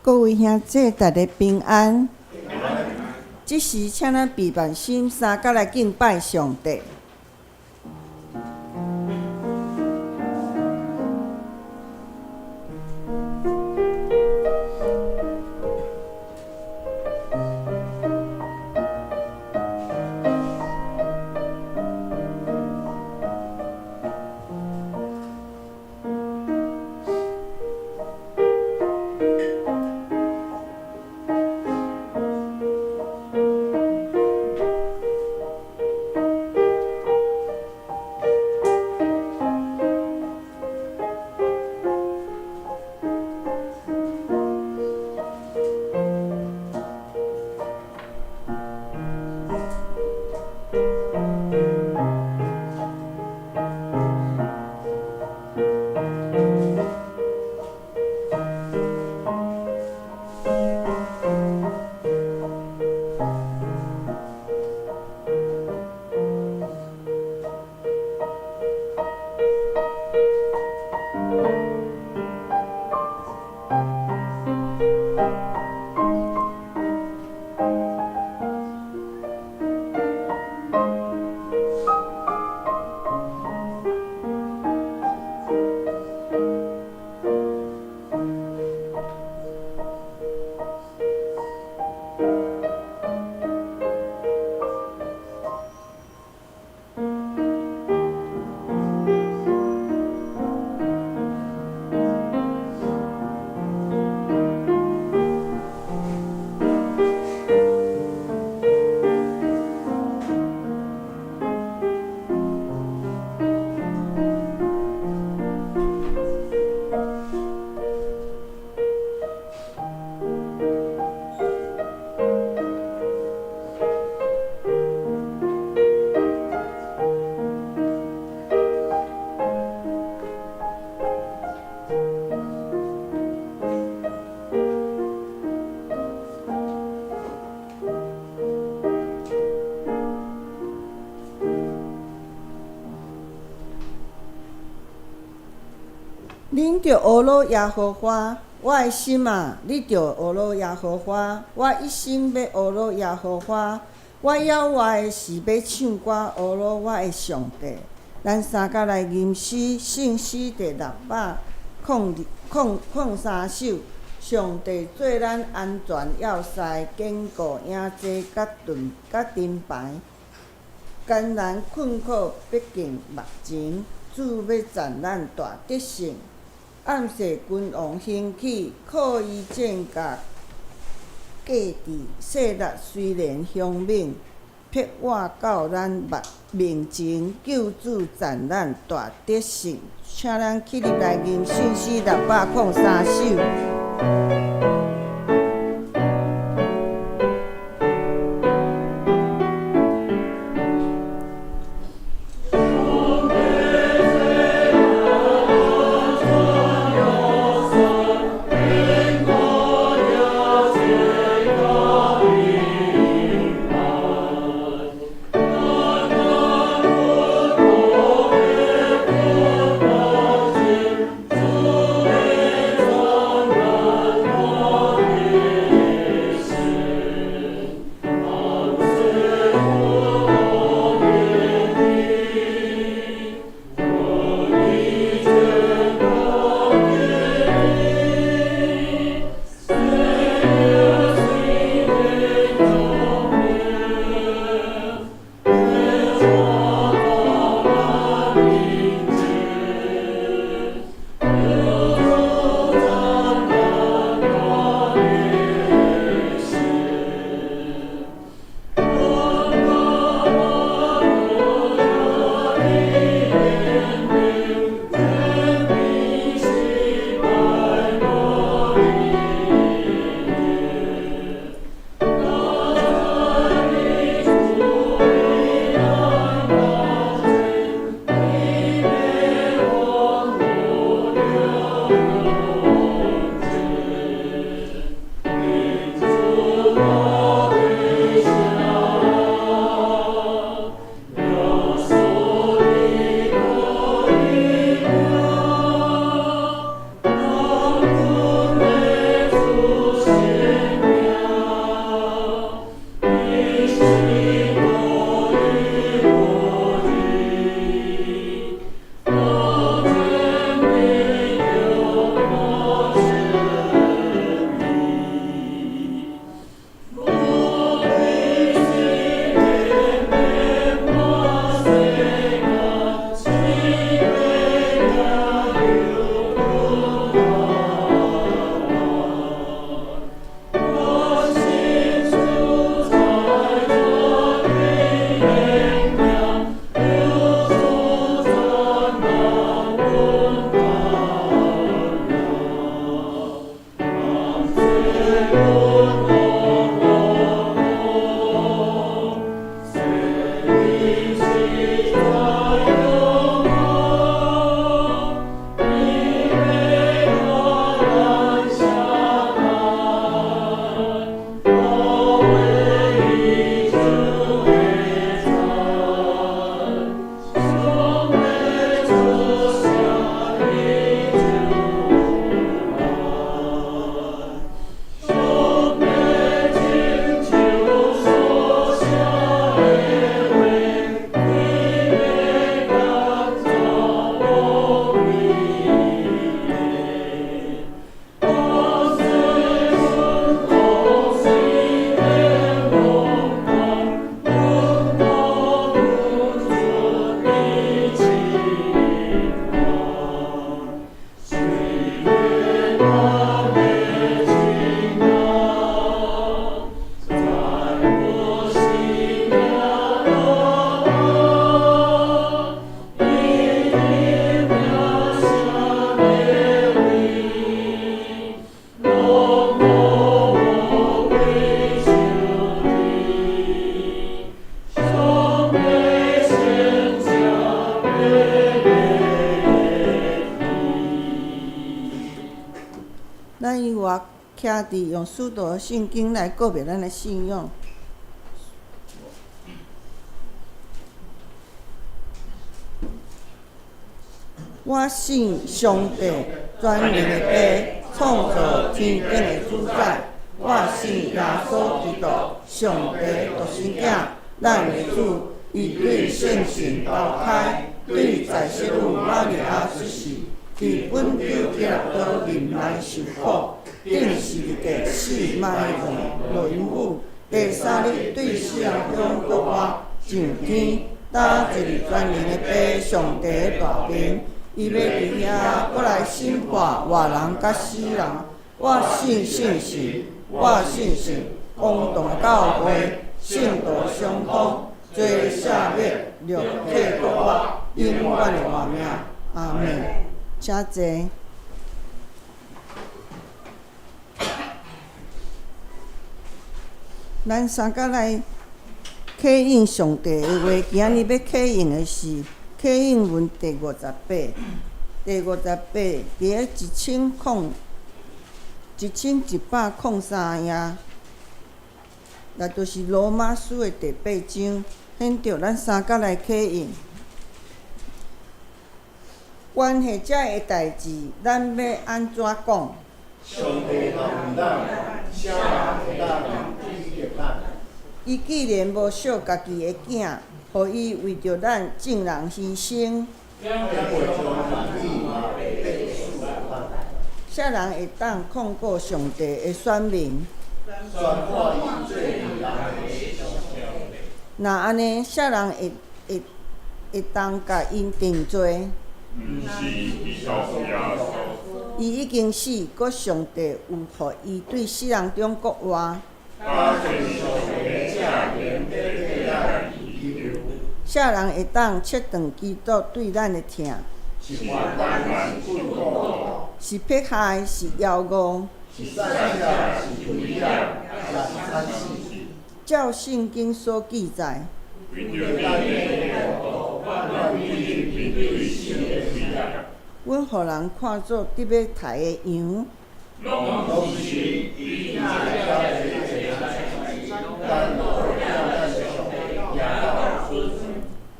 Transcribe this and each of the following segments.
各位兄姊，大家平安。這時，請咱閉目心，三角來敬拜上帝。恁著呵咾耶和華，我的心啊，你著呵咾耶和華。我一生欲呵咾耶和華，我猶活的時欲唱歌呵咾我的上帝。咱三佮來吟詩，聖詩第六百空空空三首。上帝做咱安全要塞，堅固營寨佮盾佮盾牌。艱難困苦畢竟目前，主欲讚咱大得勝。暗世君王興起，靠伊戰甲價值，勢力雖然兇猛，撇倚到咱目面前，救主讚咱大得勝。請咱起立來吟聖詩六百空三首。咱猶活徛佇用使徒聖經來告白咱的信仰。我信上帝。全能的父，創造天頂的主宰。我信耶穌基督，上帝獨生囝，咱的主，伊對聖神投胎，對在聖女瑪利亞出世，佇本丟彼拉多忍難受苦，釘十字架死埋葬落陰府，第三日對死人中復活，上天，搭坐佇全能的父上帝的大爿，伊欲佇遐閣來審判活人佮死人。我信聖神，我信聖公同的教會，聖徒相通，罪赦免，肉體復活，永遠的活命。阿門。請坐。咱三甲來啟應上帝的話，今仔日欲啟應的是啟應文第五十八，第五十八，佇咧1103頁，也就是羅馬書的第八章，現著咱三甲來啟應。關係這个代誌，咱欲按怎講？上帝若為咱，啥人會當抵擋咱？伊既然無惜家己的囝，予伊為著咱眾人犧牲，敢袂將伊嘛白白賜予咱？啥人會當控告上帝的選民？宣判伊做義人的是上帝。若按呢，啥人會當共𪜶定罪？毋是基督耶穌。伊已經死，閣上帝又予伊對死人中復活。搭坐佇上帝正爿替咱祈求。啥人會當切斷基督對咱的疼？是患難，是困苦，是迫害，是枵餓？是散赤，是危險，抑是慘死？照聖經所記載，為著咱的緣故，咱已經面對死的危險。阮予人看做得欲刣的羊，攏是因這個代誌，咱靠咱的上帝行到盡。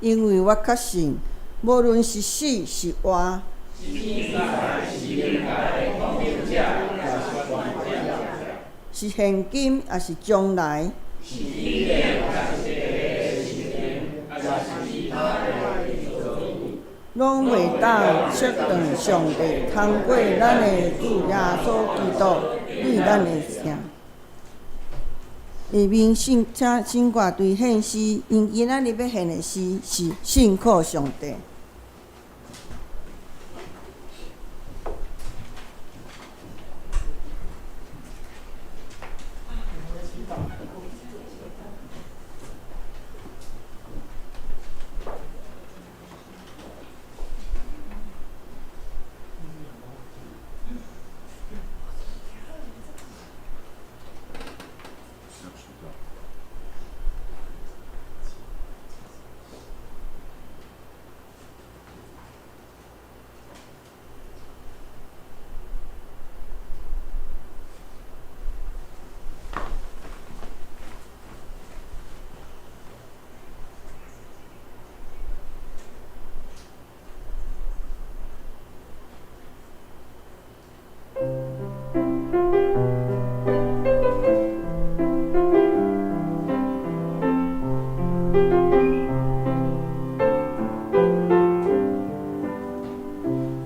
因為我確信，無論是死是活，是天才，是靈界，統治者，抑是權勢者，是現今抑是將來，是天頂，抑是地的事情，抑是其他的被造物，攏袂當切斷上帝通過咱的主耶穌基督對咱的疼。下面聖請新歌隊獻詩，𪜶今仔日欲獻的詩是信靠上帝。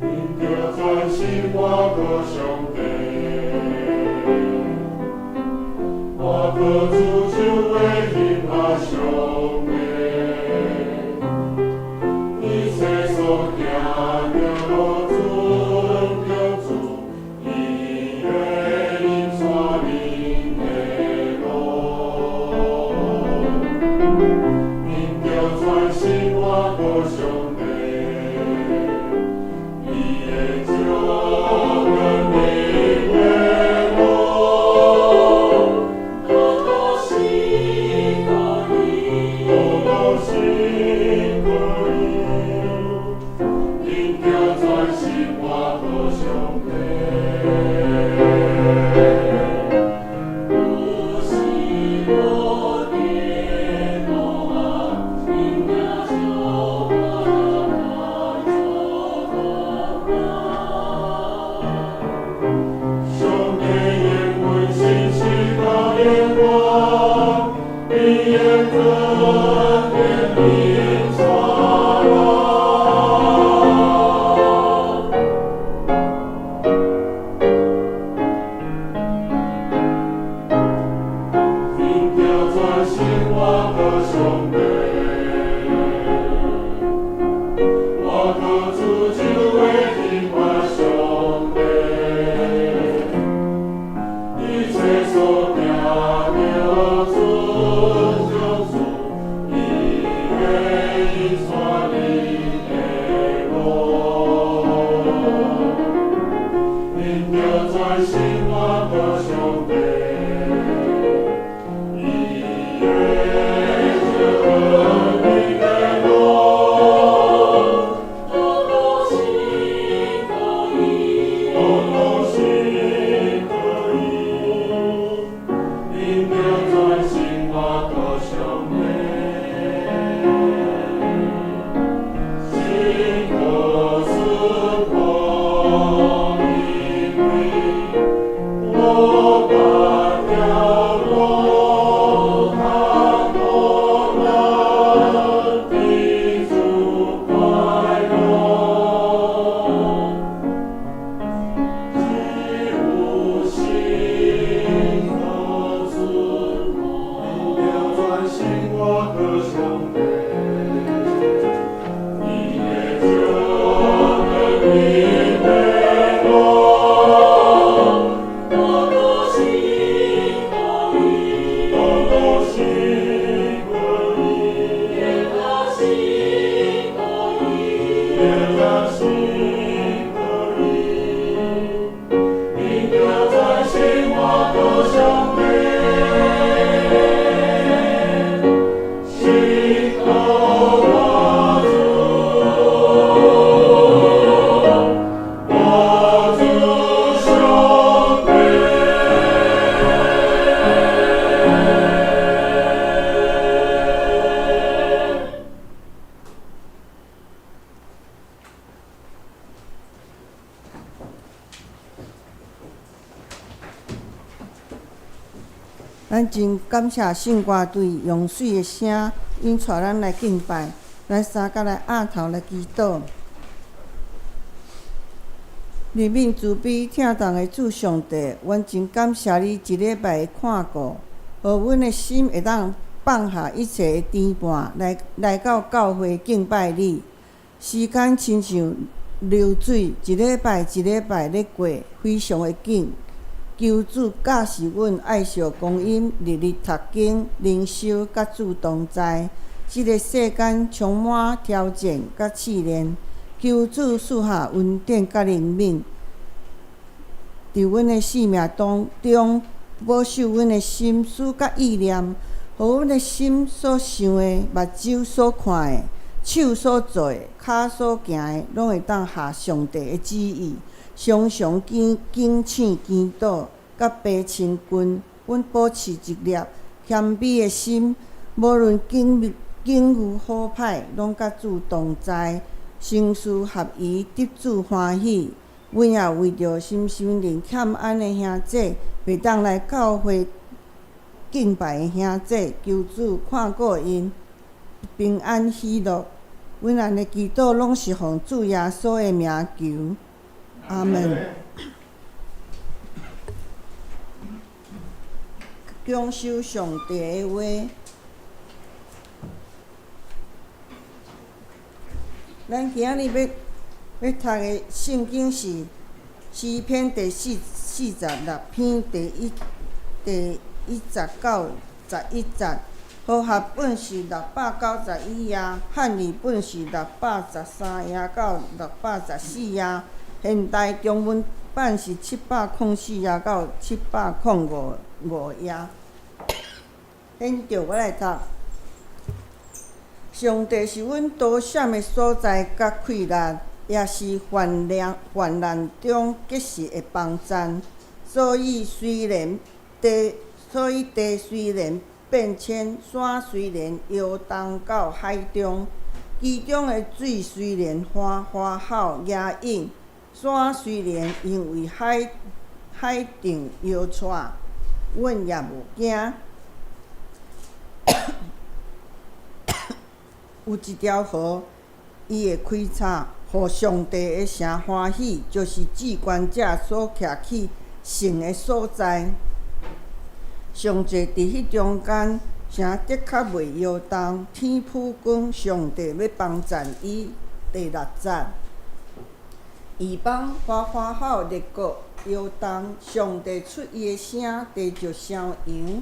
因著全心倚靠上帝，我靠主手袂認下上帝。一切所行的路遵著主，伊會引帶恁的路。因著全心倚靠上帝，伊會照阮的路。多多是光，伊的恩典引带咱。恁著专心倚靠上帝，倚靠主就会敬拜上帝。一切所行著尊重主，伊會引帶恁的路。恁著專心倚靠上帝，伊會指引恁的路。多多信靠伊，多多信靠伊，恁著專心倚靠上帝，信可順服，因為無別條路通予咱佇主快樂，只有信可順服。恁著專心倚靠上帝，伊會指引恁的路。多多信靠伊，多多信靠伊，連他信靠伊，連他信靠伊，恁著專心倚靠上帝，信靠我主，我主上帝。咱真感謝聖歌隊用媠的聲引帶咱來敬拜，咱三甲來額頭來祈禱。憐憫慈悲疼痛的主上帝，阮真感謝你這禮拜的看顧，予阮的心會當放下一切的牽絆，來到教會敬拜你。時間親像流水，一禮拜一禮拜咧過，非常的緊。求主教示阮愛惜光陰，日日讀經、靈修，佮主同在。這个世間充滿挑戰佮試煉，求主賜下恩典佮憐憫，佇阮的生命當中保守阮的心思佮意念，予阮的心所想的、目睭所看的、手所做的、跤所行的，攏會當合上帝的旨意。常常警醒祈禱，佮爸親近，阮保持一粒謙卑的心，無論境遇好歹，攏佮主同在，心事合宜，得主歡喜。阮也為著身心靈欠安的兄弟，袂當來教會敬拜的兄弟，求主看顧𪜶平安喜樂。阮按呢祈禱，攏是奉主耶穌的名求。阿門。享受上帝的話。咱今仔日欲讀的聖經是詩篇第46篇第1節到11節，和合本是691頁，漢語本是613頁到614頁，現代中文版是704頁到705頁。現著我來讀。上帝是阮逃閃的所在，佮氣力，也是患難中結實的幫贊。所以地雖然變遷，山雖然搖動到海中，其中的水雖然歡吼搖湧，山雖然因為海漲搖掣。阮也無驚。有一條河，伊會開叉，予上帝的城歡喜，就是至懸者所徛起聖的所在。上濟佇彼中間，城的確袂搖動。天普光，上帝欲幫贊伊。第六節，異邦歡歡吼，列國搖動，上帝出伊的聲，地就聲揚。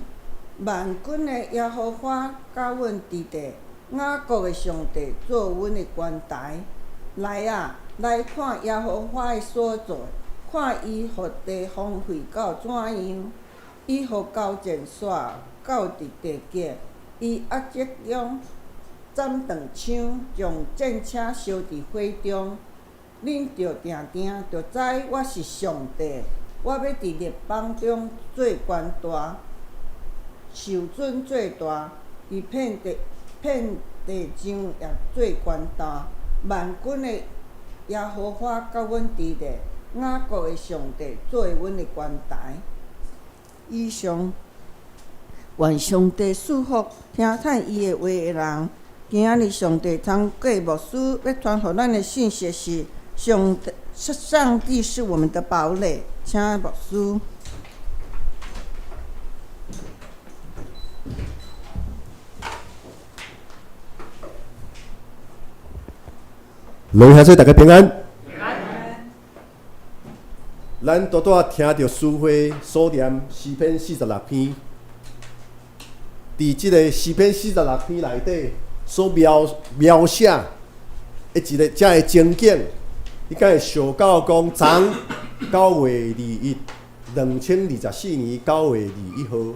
萬軍的耶和華佮阮佇咧，雅各的上帝做阮的懸台。來啊，來看耶和華的所做，看伊予地荒廢到怎樣，伊予交戰煞到佇地極，伊壓折弓，斬斷槍，將戰車燒佇火中。恁著定定著知我是上帝，我欲佇列邦中做懸大，受尊做大，佇遍地遍地上也做懸大。萬軍的耶和華佮阮佇咧，雅各的上帝做阮的懸台。以上，願上帝賜福聽採伊的話的人。今仔日上帝通過牧師欲傳予咱的信息是：上帝，上帝是我們的堡壘。請牧師。各位兄弟，大家平安。咱拄拄仔聽著詩會所念詩篇四十六篇，佇這個詩篇四十六篇內底所描描寫的一個遮个情景，你敢會想到講，昨9月21，2024年9月21號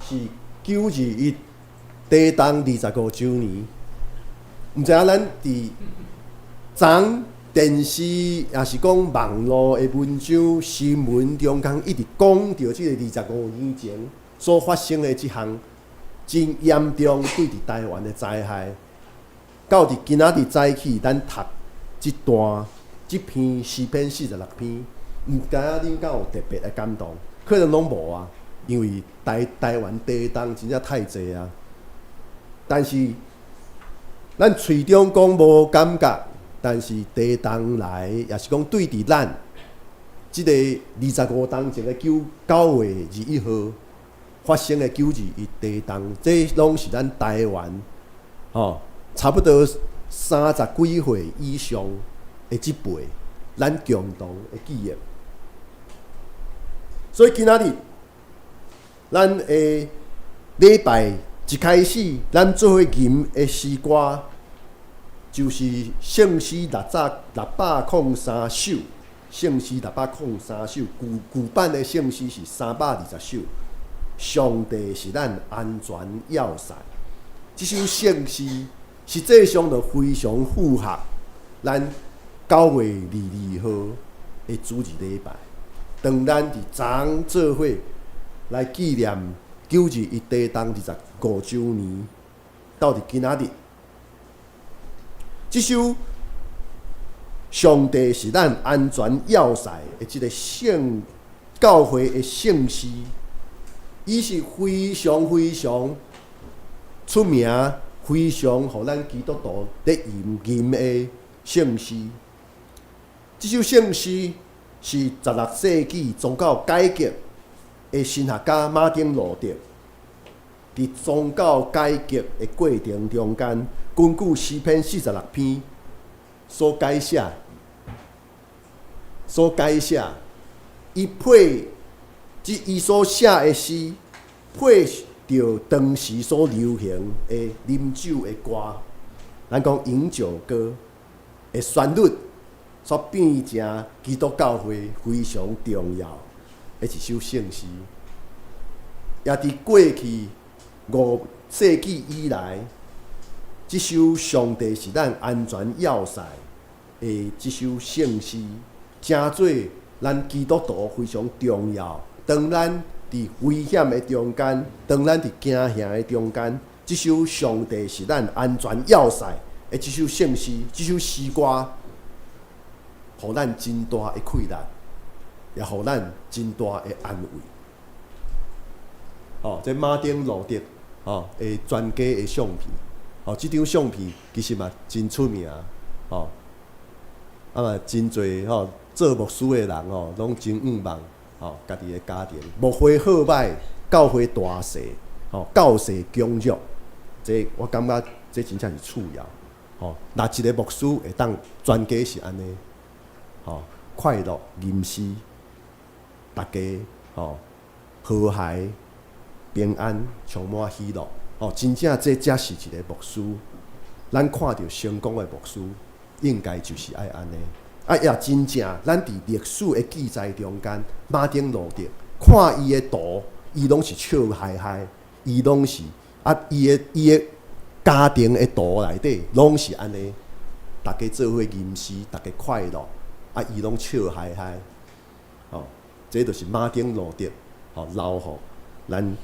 是9·21地動25週年。毋知影咱佇昨電視，抑是講網路的文章、新聞中間，一直講著這個25年前所發生的這項真嚴重對佇台灣的災害，到佇今仔日早起，咱讀這段這篇詩篇四十六篇，毋知影恁敢有特別的感動？可能攏無啊，因為台台灣地動真正太濟啊。但是咱喙中講無感覺。但是地動來，也是講對佇咱這個25冬前的9月21號發生的9·21地動，這攏是咱台灣吼差不多三十幾歲以上的這輩，咱共同的記憶。所以今仔日，咱的禮拜一開始，咱做伙吟的詩歌，就是聖詩六十六百空三首，聖詩六百空三首，舊舊版的聖詩是320首。上帝是咱安全要塞，這首聖詩實際上就非常符合咱9月22號的主日禮拜。當咱佇昨做伙來紀念9·21地動25週年，到佇今仔日。這首上帝是咱安全要塞的這個聖教會的聖詩，伊是非常非常出名、非常予咱基督徒咧吟吟的聖詩。這首聖詩是16世紀宗教改革的神學家馬丁路德佇宗教改革的過程中間，根據詩篇四十六篇所改寫，所改寫，伊配這伊所寫的詩，配著當時所流行的啉酒的歌，咱講飲酒歌的旋律，所變成基督教會非常重要的一首聖詩。也佇過去5世紀以來，這首上帝是咱安全要塞的這首聖詩，成做咱基督徒非常重要。當咱佇危險的中間，當咱佇驚嚇的中間，這首上帝是咱安全要塞的這首聖詩，這首詩歌，予咱真大的氣力，也予咱真大的安慰。吼，這馬丁路德吼的全家的相片，吼，這張相片其實嘛真出名，吼，啊嘛真濟吼做牧師的人吼，攏真向望吼家己的家庭，牧會好䆀，教會大勢，吼，教勢強弱，這我感覺這真正是次要，吼，若一個牧師會當全家是按呢，吼，快樂吟詩，大家吼和諧平安，充滿喜樂，吼，真正這才是一個牧師。咱看著成功的牧師，應該就是愛按呢。啊，也真正，咱佇歷史的記載中間，馬丁路德看伊的圖，伊攏是笑嘻嘻，伊攏是啊，伊的家庭的圖內底攏是按呢，大家做伙吟詩，大家快樂，啊，伊攏笑嘻嘻，吼，這就是馬丁路德吼留予咱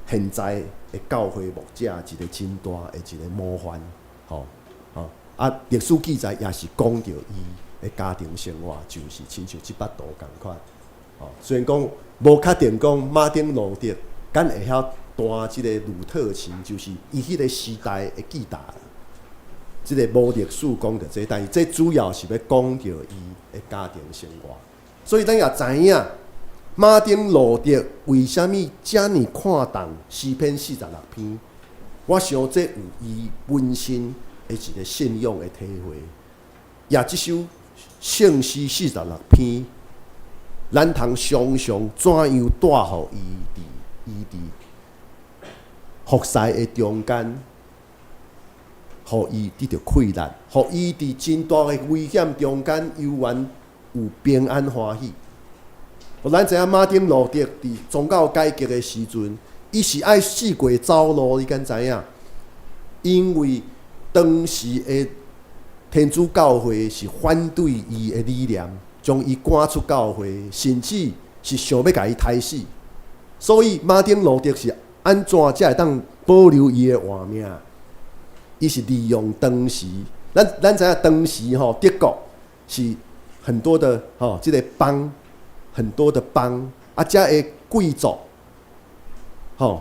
現在的教會牧者一個真大的一個模範，吼吼啊！歷史記載也是講著伊的家庭生活，就是親像這幅圖仝款，吼。雖然講無確定講馬丁路德敢會曉彈這個魯特琴，就是伊彼個時代的吉他，這个無歷史講著這，但是這主要是欲講著伊的家庭生活，所以咱也知影。馬丁路德為啥物遮爾看重詩篇四十六篇？我想這有伊本身的一個信仰的體會。也這首聖詩四十六篇，咱通想像怎樣帶予伊佇服侍的中間，予伊得著氣力，予伊佇真大的危險中間，猶原有平安歡喜。咱知影馬丁路德佇宗教改革的時陣，伊是愛四界走路，你敢知影？因為當時的天主教會是反對伊的理念，將伊趕出教會，甚至是想欲共伊刣死。所以馬丁路德是按怎才會當保留伊的活命？伊是利用當時，咱知影當時吼德國是很多的吼，這个邦。很多的邦啊，遮的貴族，吼，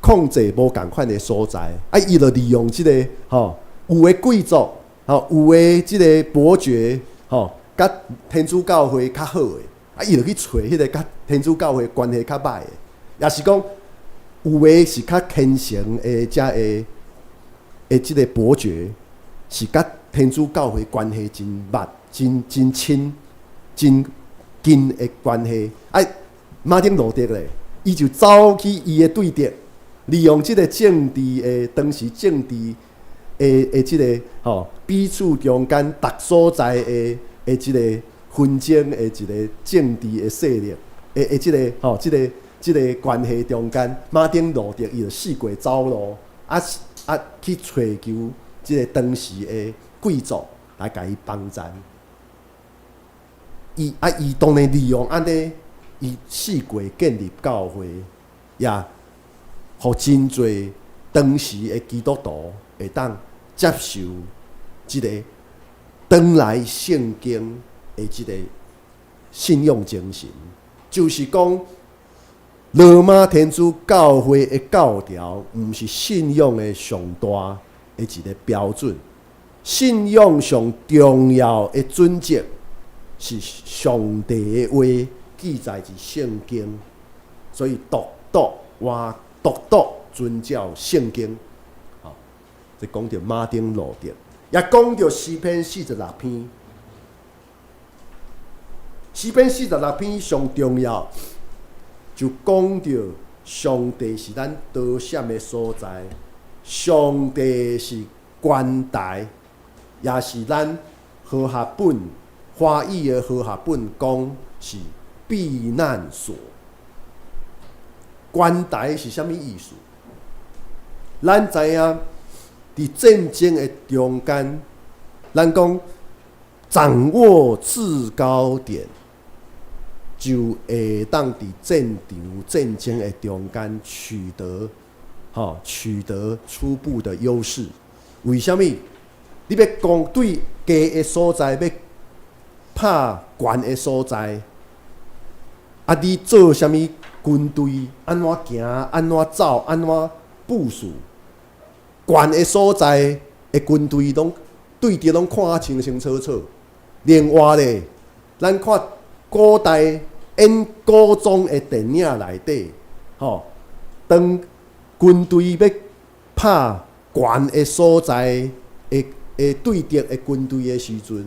控制無仝款的所在，啊，伊就利用這个吼，有的貴族，吼，有的這个伯爵，吼，佮天主教會較好的，啊，伊就去揣彼个佮天主教會關係較䆀的，也是講有的是較虔誠的，遮的的這个伯爵，是佮天主教會關係真密、真親、真近的關係。啊，馬丁路德咧，伊就走去伊的對敵，利用這个政治的當時政治的這个吼彼此中間逐所在的這个紛爭的一個政治的勢力的這个吼這个這个關係中間，馬丁路德伊就四界走路，啊啊去揣求這个當時的貴族來共伊幫贊。伊啊，伊當然利用按呢，伊四界建立教會，也予真濟當時的基督徒會當接受這个轉來聖經的這个信仰精神，就是講羅馬天主教會的教條，毋是信仰的上大的一个標準。信仰上重要的準則是上帝的話記載佇聖經，所以獨獨活獨獨遵照聖經。吼，這講著馬丁路德，也講著詩篇四十六篇。詩篇四十六篇上重要，就講著上帝是咱逃閃的所在，上帝是懸台，也是咱和合本華語的和合本講是避難所。懸台是啥物意思？咱知影，佇戰爭的中間，咱講掌握制高點，就會當佇戰場戰爭的中間取得，吼取得初步的優勢。為啥物？你欲攻對低的所在，欲拍懸的所在，啊，你做啥物軍隊，按怎行，按怎走，按怎部署，懸的所在的軍隊攏對敵攏看啊清清楚楚。另外咧，咱看古代演古裝的電影內底，吼，當軍隊欲拍懸的所在的對敵的軍隊的時陣，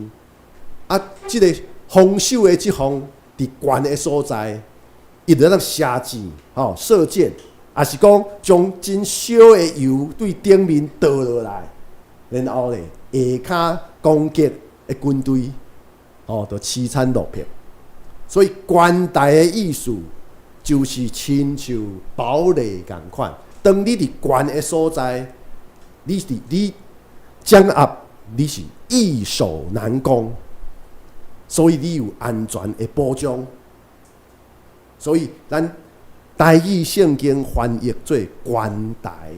啊，這个防守的這方佇懸的所在，伊就當射箭，吼，射箭，抑是講將真少的油對頂面倒落來，然後咧下跤攻擊的軍隊，吼，就凄慘落魄。所以關台的意思就是親像堡壘仝款。當你佇懸的所在，你佇你掌握，你是易守難攻，所以你有安全的保障。所以咱台語聖經翻譯做關台，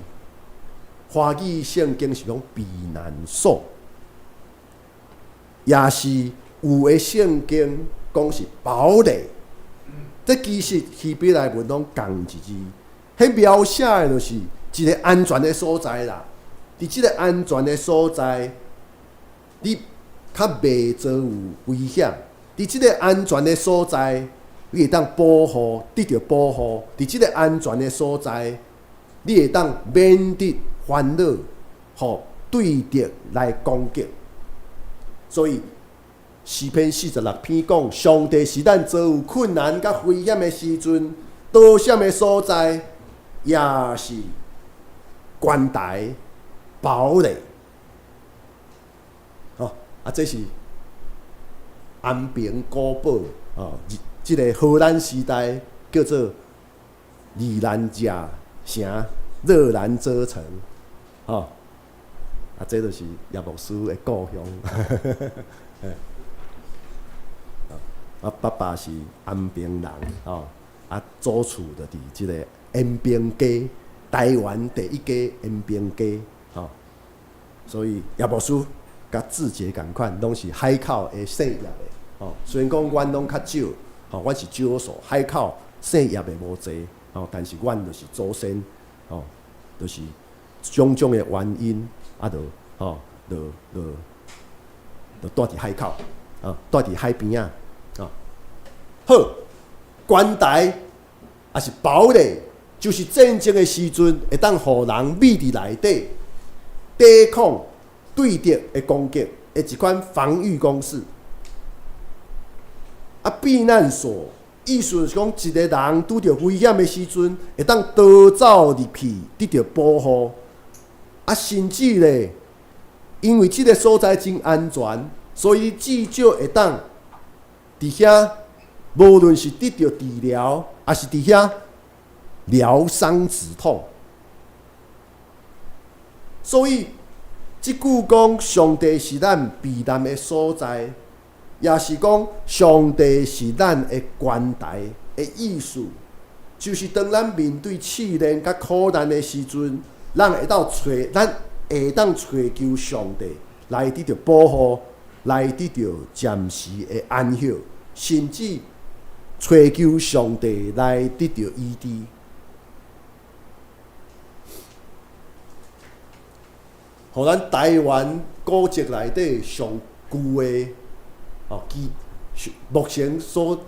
華語聖經是講避難所，也是有的聖經講是堡壘。這其實希伯來文攏仝一字，彼描寫的就是一个安全的所在啦。佇這个安全的所在，你較袂遭有危險。佇這个安全的所在，你會當保護，得著保護。佇這个安全的所在，你會當免得煩惱，予對敵來攻擊。所以詩篇46篇講，上帝是咱遭有困難佮危險的時陣，躲閃的所在，也是關台堡壘。哦，啊，這是安平古堡哦，這个荷蘭時代叫做二蘭遮城、熱蘭遮城，吼，啊，這就是葉牧師的故鄉。啊，爸爸是安平人，吼，啊，祖厝就佇這个延平街，台灣第一家延平街，吼，所以葉牧師佮志傑仝款，攏是海口的姓葉的，吼，雖然講阮攏較少，吼，阮是少數，海口姓葉的無濟，吼，但是阮就是祖先，吼，就是種種的原因，啊，就吼，就就就蹛佇海口，啊，蹛佇海邊仔。好，關台抑是堡壘，就是戰爭的時陣會當予人覕佇內底，抵抗對敵的攻擊的一款防禦工事。啊，避難所意思是講，一个人拄著危險的時陣，會當逃走入去，得著保護。啊，甚至咧，因為這个所在真安全，所以至少會當佇遐。無論是得著治療，抑是佇遐療傷止痛。所以，這句講上帝是咱避難的所在，也是講上帝是咱的關台的意思，就是當咱面對試煉佮苦難的時陣，咱會當揣求上帝來得著保護，來得著暫時的安歇，甚至揣求上帝來得著醫治。予咱台灣古蹟內底上舊的哦，其目前所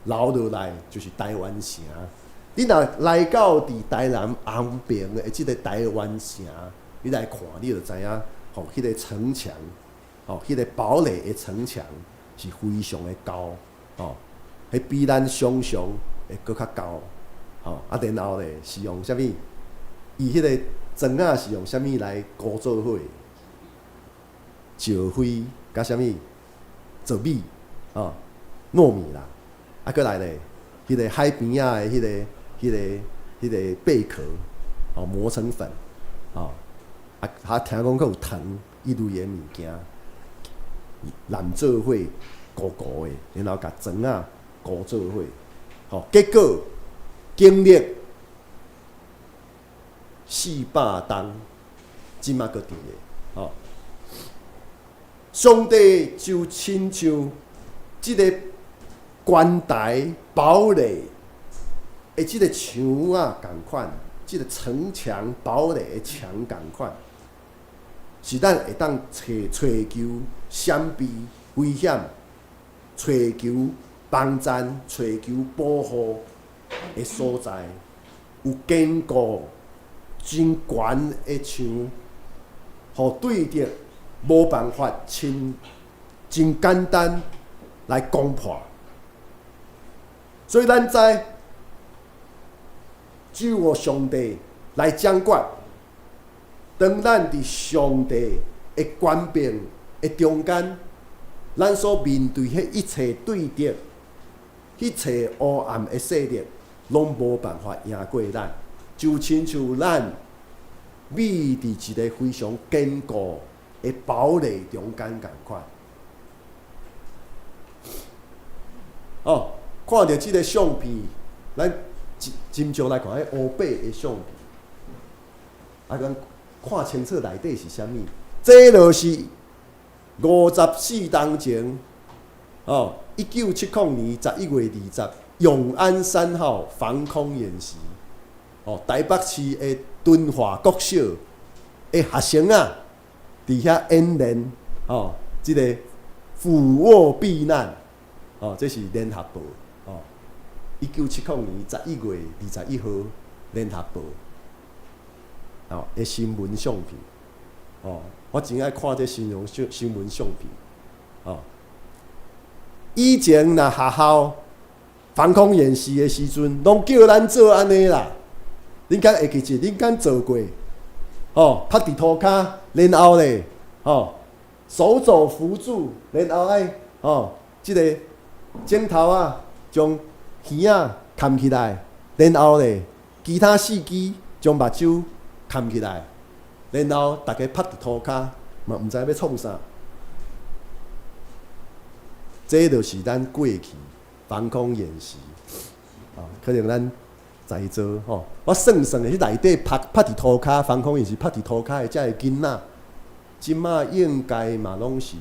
留落來就是台灣城。你若來到佇台南安平的這个台灣城，你來看，你就知影，吼，彼个城牆，吼，彼个堡壘的城牆是非常的高，吼，彼比咱想像會閣較高，吼，啊，然後咧是用啥物？伊彼个磚仔是用啥物來糊做伙？石灰佮啥物？糯米，吼，糯米啦，啊，閣來咧，彼个海邊仔的彼个貝殼，哦，磨成粉，哦，啊，啊，聽講閣有糖一類的物件，染做伙糊糊的，然後共磚仔糊做伙，吼，結果經歷400冬，這馬閣佇咧，吼。上帝就親像這个關台堡壘的這个牆仔仝款，這个城牆堡壘的牆仝款，是咱會當揣求閃避危險、揣求幫贊、揣求保護的所在，有堅固、真懸的牆，予對敵無辦法真真簡單來攻破。所以咱知，只有上帝來掌管。當咱佇上帝的權柄的中間，咱所面對彼一切對敵、一切黑暗的勢力，攏無辦法贏過咱。就親像咱覕佇一个非常堅固的堡壘中間仝款。哦，看著這个相片，咱斟酌來看，彼烏白的相片，啊，咱看清楚內底是啥物？這就是54冬前，哦，1970年11月20，永安三號防空演習，哦，台北市的敦化國小的學生啊，佇遐演練，哦，這个俯臥避難，哦，這是聯合報，哦，1970年11月21號，聯合報。哦，的新聞相片，哦，我真愛看這新聞相片，哦。以前若學校防空演習的時陣，攏叫咱做按呢啦。恁敢會記得？恁敢做過？哦，趴佇塗跤，然後咧，哦，手肘扶住，然後愛，哦，這个枕頭仔將耳仔崁起來，然後咧，其他四肢將目睭崁起來，然後逐家趴佇塗跤，嘛毋知欲創啥。這就是咱過去防空演習，哦，可能咱在座吼，我算算的，彼內底趴趴佇塗跤防空演習，趴佇塗跤的遮个囡仔，這馬應該嘛攏是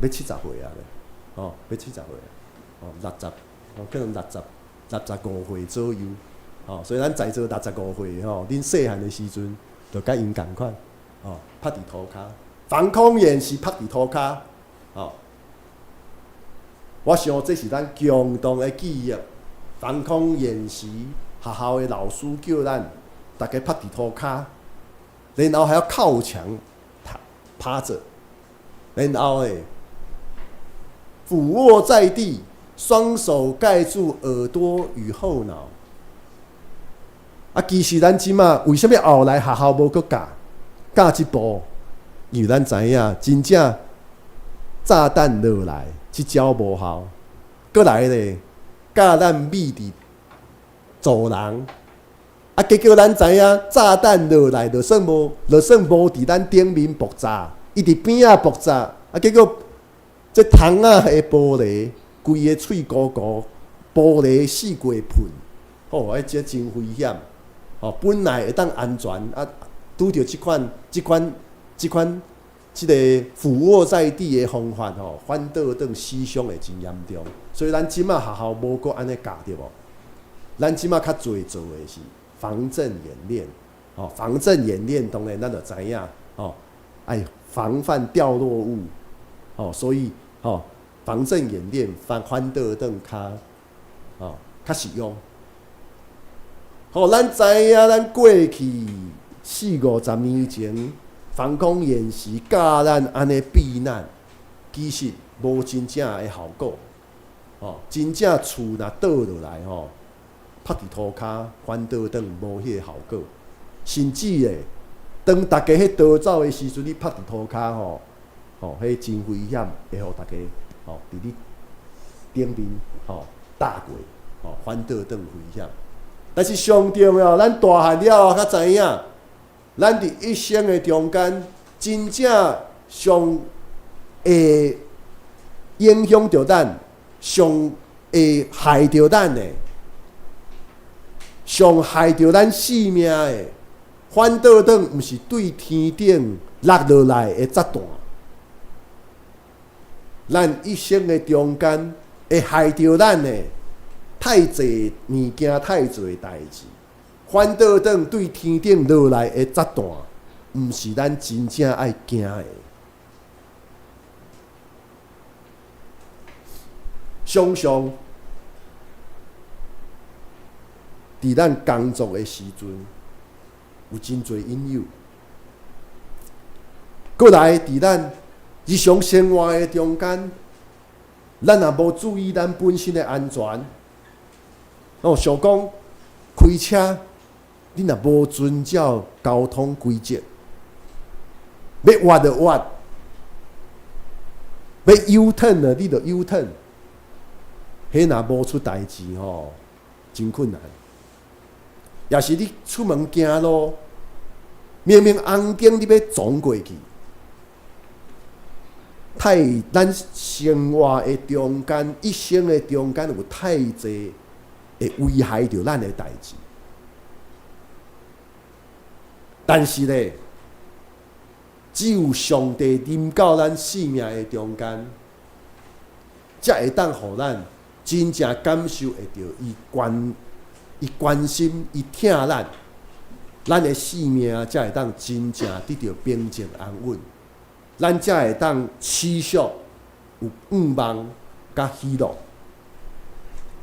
欲70歲啊咧，哦，欲70歲，哦，六十，哦，可能65歲左右。哦，所以咱在座65歲吼，恁細漢的時陣就佮𪜶仝款，哦，趴佇塗跤，防空演習趴佇塗跤，哦，我想這是咱共同的記憶。防空演習，學校的老師叫咱逐家趴佇塗跤，然後還要靠牆趴趴著，然後咧俯臥在地，雙手蓋住耳朵與後腦。啊，其實咱這馬為啥物後來學校無閣教教這步？因為咱知影，真正炸彈落來，這招無效。閣來咧，教咱覕佇走廊，啊，結果咱知影，炸彈落來就算無佇咱頂面爆炸，伊佇邊仔爆炸，啊，結果這窗仔的玻璃，規个碎糊糊，玻璃四界噴，吼，啊，這真危險。哦，本來會當安全，啊，拄著這款、這款、這款、這个俯臥在地的方法吼，反倒轉死傷會真嚴重。所以咱這馬學校無閣按呢教對無？咱這馬較濟做的是防震演練，哦，防震演練當然咱就知影，哦，愛防範掉落物，哦，所以吼，防震演練反倒轉較，哦，較實用。吼，咱知影，咱過去四五十年前防空演習教咱按呢避難，其實無真正的效果。哦，真正厝若倒落來吼，趴佇塗跤反倒轉無彼个效果。甚至咧，當逐家彼逃走的時陣，你趴佇塗跤吼，吼，彼真危險，會予逐家吼佇你頂面吼踏過，吼反倒轉危險。但是上重要，咱大漢了後才知影，咱佇一生的中間，真正上會影響著咱，上會害著咱的，上害著咱性命的，反倒轉毋是對天頂落落來的炸彈。咱一生的中間，會害著咱的太濟物件，太濟代誌，反倒轉對天頂落來的炸彈，毋是咱真正愛驚的。常常佇咱工作的時陣，有真濟引誘。閣來，佇咱日常生活的中間，咱若無注意咱本身的安全，哦，想講開車，你若無遵照交通規則，欲倚就倚，欲 U turn 就你就 U turn，彼若無出代誌吼，真困難。也是你出門行路，明明紅燈你欲撞過去。太咱生活的中間，一生的中間有太濟會危害著咱的代誌。但是咧，只有上帝臨到咱生命的中間，才會當予咱真正感受會著伊關伊關心、伊疼咱，咱的生命才會當真正得著平靜安穩。咱才會當持續有盼望佮喜樂。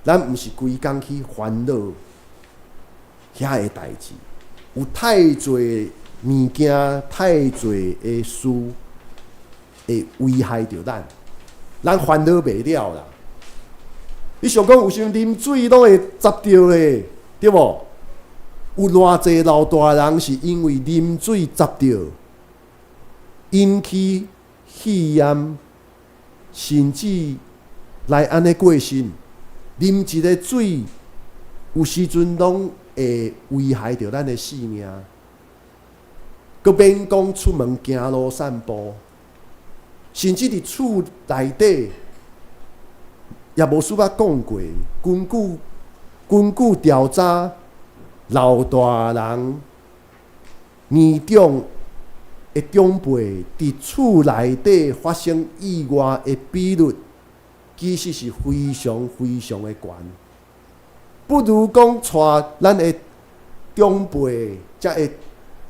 咱毋是規工去煩惱遐个代誌，有太濟物件、太濟的事會危害著咱，咱煩惱袂了啦。你想講有時啉水攏會砸著的，對無？有偌濟老大人是因為啉水砸著，引起肺炎，甚至來按呢過身。啉一个水，有時陣攏會危害著咱的性命。閣免講出門行路散步，甚至佇厝內底，也無需要講過。根據調查，老大人年長的長輩佇厝內底發生意外的比率，其實是非常非常的懸。不如講帶咱的長輩，才會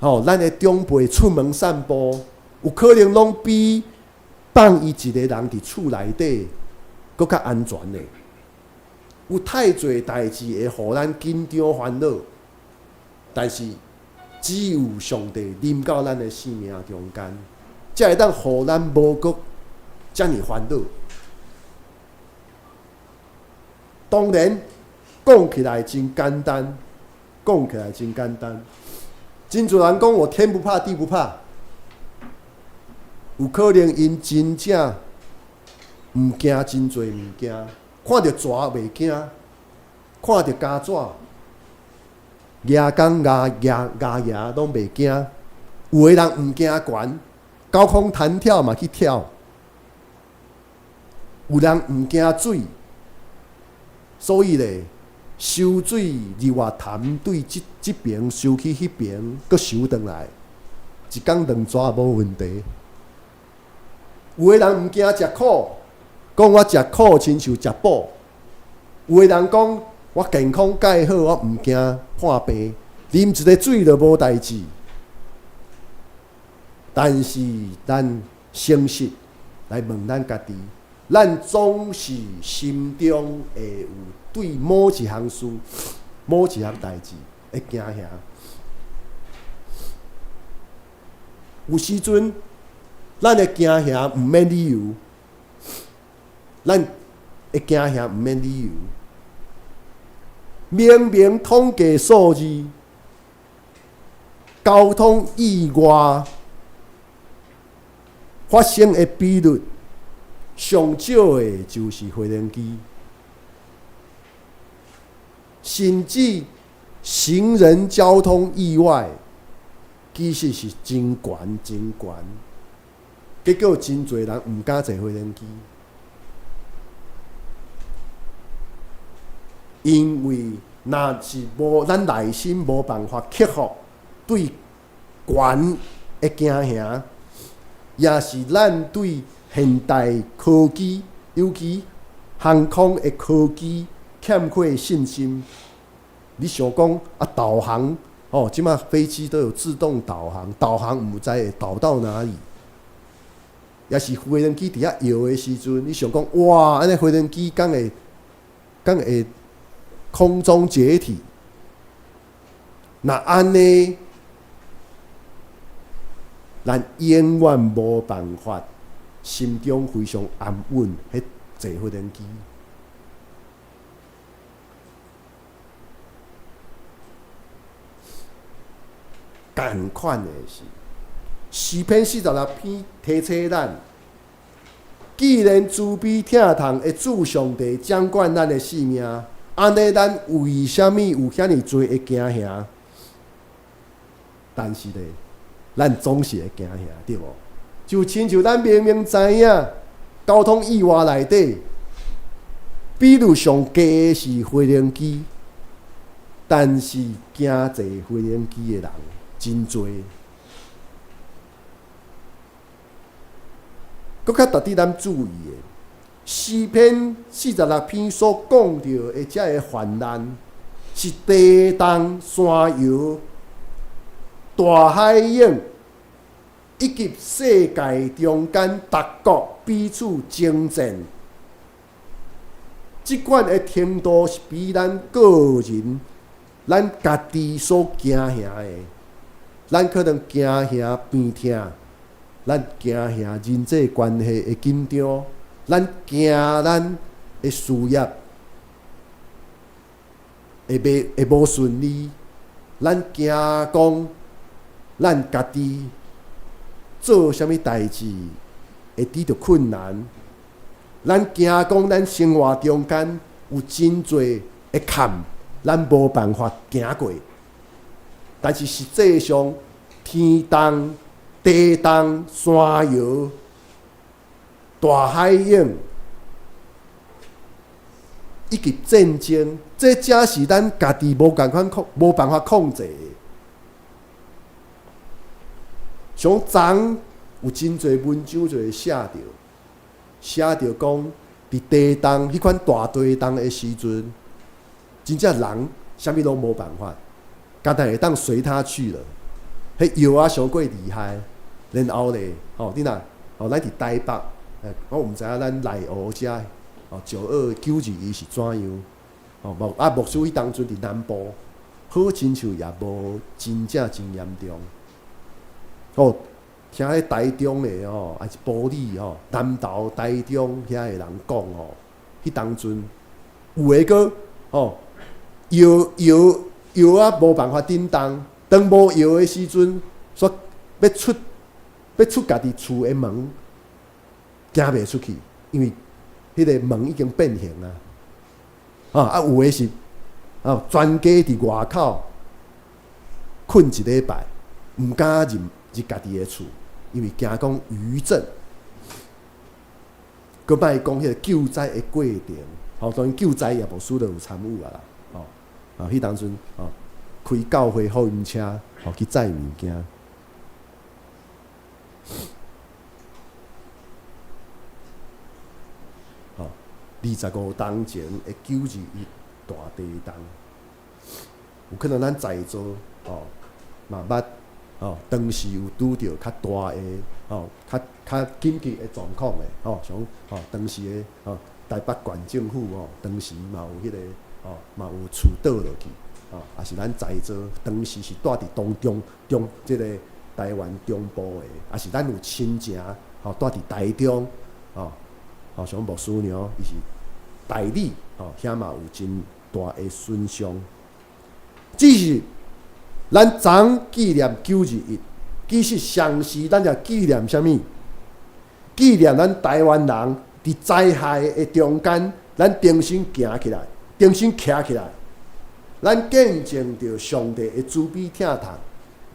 吼，咱的長輩出門散步，有可能攏比放伊一个人佇厝內底閣較安全的。有太濟代誌會予咱緊張煩惱，但是只有上帝臨到咱的生命中間，才會當予咱無閣遮爾煩惱。當然，講起來真簡單，講起來真簡單。真濟人講我天不怕地不怕，有可能𪜶真正毋驚真濟物件，看著蛇袂驚，看著蚵仔、蜈蚣、蜈蜈蜈蜈攏袂驚。有的人毋驚懸，高空彈跳嘛去跳。有人毋驚水，所以咧，游水入外潭，對這這爿游去彼爿，閣游轉來，一工兩逝無問題。有的人毋驚食苦，講我食苦親像食補。有的人講我健康蓋好，我毋驚破病，啉一个水就無代誌。但是咱誠實來問咱家己，咱總是心中會有對某一項事、某一項代誌會驚嚇。有時陣，咱的驚嚇毋免理由，咱的驚嚇毋免理由。明明統計數字，交通意外發生的比率上少的就是飛行機，甚至行人交通意外，其實是真懸真懸，結果真濟人毋敢坐飛行機，因為若是無咱內心無辦法克服對懸的驚嚇，也是咱對現代科技，尤其航空的科技欠缺信心。你想講啊，導航哦，這馬飛機都有自動導航，導航毋知會導到哪裡。抑是飛行機佇遐搖的時陣，你想講哇，按呢飛行機敢會空中解體？若按呢，咱永遠無辦法心中非常安穩，彼坐飛行機。仝款的是，詩篇46篇提醒咱，既然慈悲疼痛的主上帝掌管咱的性命，按呢，咱為啥物有遐爾濟的驚嚇？但是咧，咱總是會驚嚇，對無？就親像咱明明知影交通意外內底，比率上低的是飛行機，但是驚坐飛行機的人真濟。閣較值得咱注意的，詩篇46篇所講著的這个患難，是地動山搖、大海湧，以及世界中間逐國彼此爭戰。這款的程度是比咱個人、咱家己所驚嚇的。咱可能驚嚇病痛，咱驚嚇人際關係的緊張，咱驚咱的事業會袂會無順利，咱驚講咱家己做啥物代誌會拄著困難，咱驚講咱生活中間有真濟的坎，咱無辦法行過。但是實際上，天動、地動、山搖、大海湧，以及戰爭，這才是咱家己無仝款控、無辦法控制的。像昨有真濟文章就會寫著，寫著講，佇地動彼款大地動的時陣，真正人啥物攏無辦法，干焦會當隨他去了。彼搖啊傷過厲害，然後咧，吼，你若吼，咱佇台北，我毋知影咱內湖遮，吼，9·9·21是怎樣？吼，牧啊牧師彼當陣佇南部，好親像也無真正真嚴重。吼，聽彼台中的吼，抑是埔里吼，南投、台中遐的人講吼，彼當陣有的閣吼搖搖搖啊，無辦法振動。當無搖的時陣，煞欲出家己厝的門，行袂出去，因為彼个門已經變形啊。啊，有的是啊，全家佇外口睏一禮拜，毋敢入入家己的厝，因為驚講餘震。閣莫講彼个救災的過程，吼，當然救災也無輸得有參與啊啦，吼，啊，彼當陣吼，開教會福音車，吼去載物件。吼，25冬前的9·21大地動，有可能咱在座吼嘛捌吼，當時有拄著較大的吼，較較緊急的狀況的吼，像吼當時的吼台北縣政府吼，當時嘛有彼个吼，嘛有厝倒落去，吼，抑是咱在座當時是蹛佇當中中這个台灣中部的，抑是咱有親情吼蹛佇台中，吼，吼像牧師娘伊是代理，吼，遐嘛有真大的損傷。只是咱昨紀念9·21，其實同時咱也紀念啥物？紀念咱台灣人佇災害的中間，咱重新行起來，重新徛起來，咱見證著上帝的慈悲疼痛，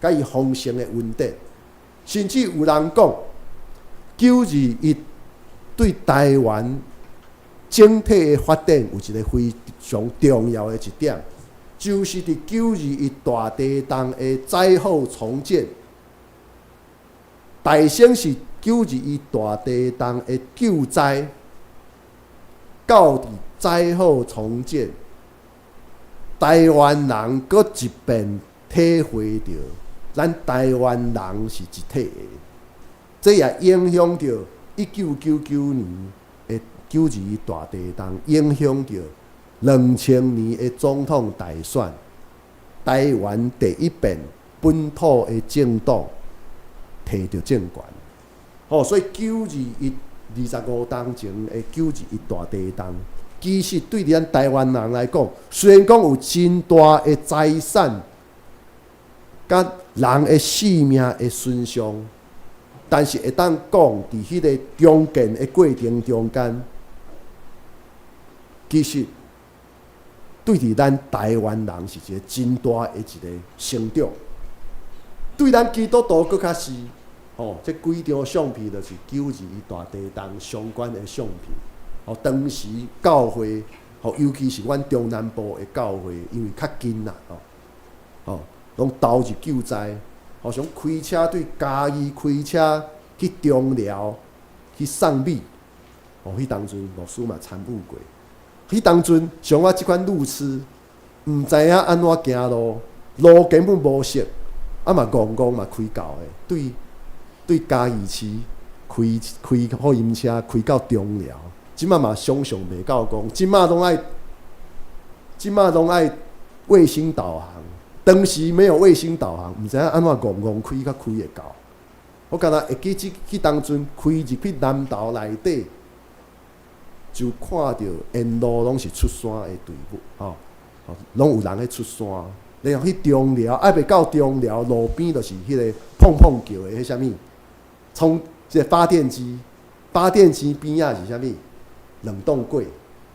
佮伊豐盛的恩典。甚至有人講，9·21對台灣整體的發展有一个非常重要的一點，就是佇9·21大地動的災後重建，大省是9·21大地動的救災，到佇災後重建，台灣人閣一遍體會著，咱台灣人是一體的。這也影響著1999年的9·21大地震，影響著2000年的總統大選，台灣第一遍本土的政黨提著政權。吼，所以九二一25冬前的九二一大地震，其實對咱台灣人來講，雖然講有真大的財產，佮人的性命的損傷，但是會當講，佇彼个重建的過程中間，其實對佇咱台灣人是一个真大的一个成長。對咱基督徒閣較是，吼，這幾張相片就是九二一大地震相關的相片。吼，當時教會，吼，尤其是阮中南部的教會，因為較近啦，吼，吼，攏投入救災，吼，像開車對嘉義開車去中寮去送米，吼，彼當陣牧師嘛參與過。彼當陣像我這款路痴，毋知影按怎行路，路根本無熟，啊嘛戇戇嘛開到的，對對嘉義市開開福音車開到中寮，這馬嘛想像袂到講，這馬攏愛衛星導航，當時沒有衛星導航，毋知影按怎戇戇開才開會到。我敢若會記這彼當陣開入去南投內底，就看著沿路攏是出山的隊伍，吼，攏有人咧出山。然後去中寮，還袂到中寮，路邊就是彼个碰碰叫的彼啥物，充這個發電機，發電機邊仔是啥物？冷凍櫃，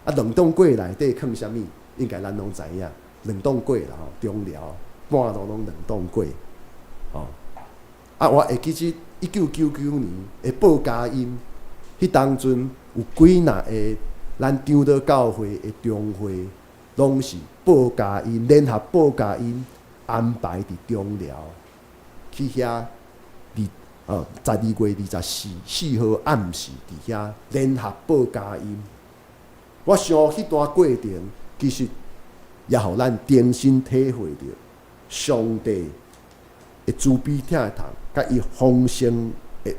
啊，冷凍櫃內底囥啥物？應該咱攏知影，冷凍櫃啦吼，中寮半路攏冷凍櫃，吼。啊，我會記這1999年的報佳音，彼當陣有幾若个咱長老教會的中會，攏是報佳音聯合報佳音安排佇中寮去遐二12月24四號暗時佇遐聯合報佳音。我想彼段過程，其實也予咱重新體會著上帝的慈悲疼痛，佮伊豐盛的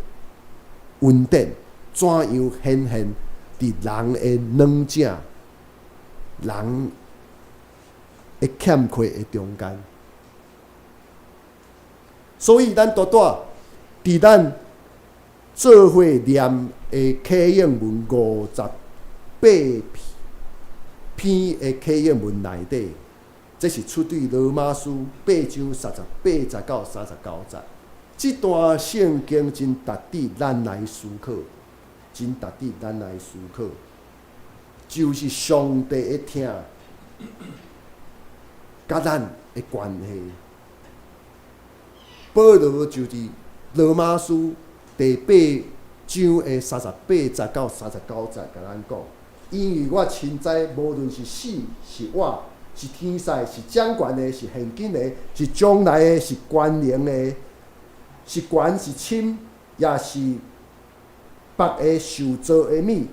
恩典，怎樣顯現佇人的軟弱、人的欠缺的中間。所以，咱拄拄佇咱做伙念的啟應文58篇的啟應文內底，這是出對羅馬書8章38節到39節。這段聖經真值得咱來思考，真值得咱來思考，就是上帝的疼佮咱的關係。保羅就佇羅馬書第8章的38節到39節，共咱講，因為我深知，無論是死是活，是天使，是掌權的，是現今的，是將來的，是權能的，是懸是深，抑是別个受造的物，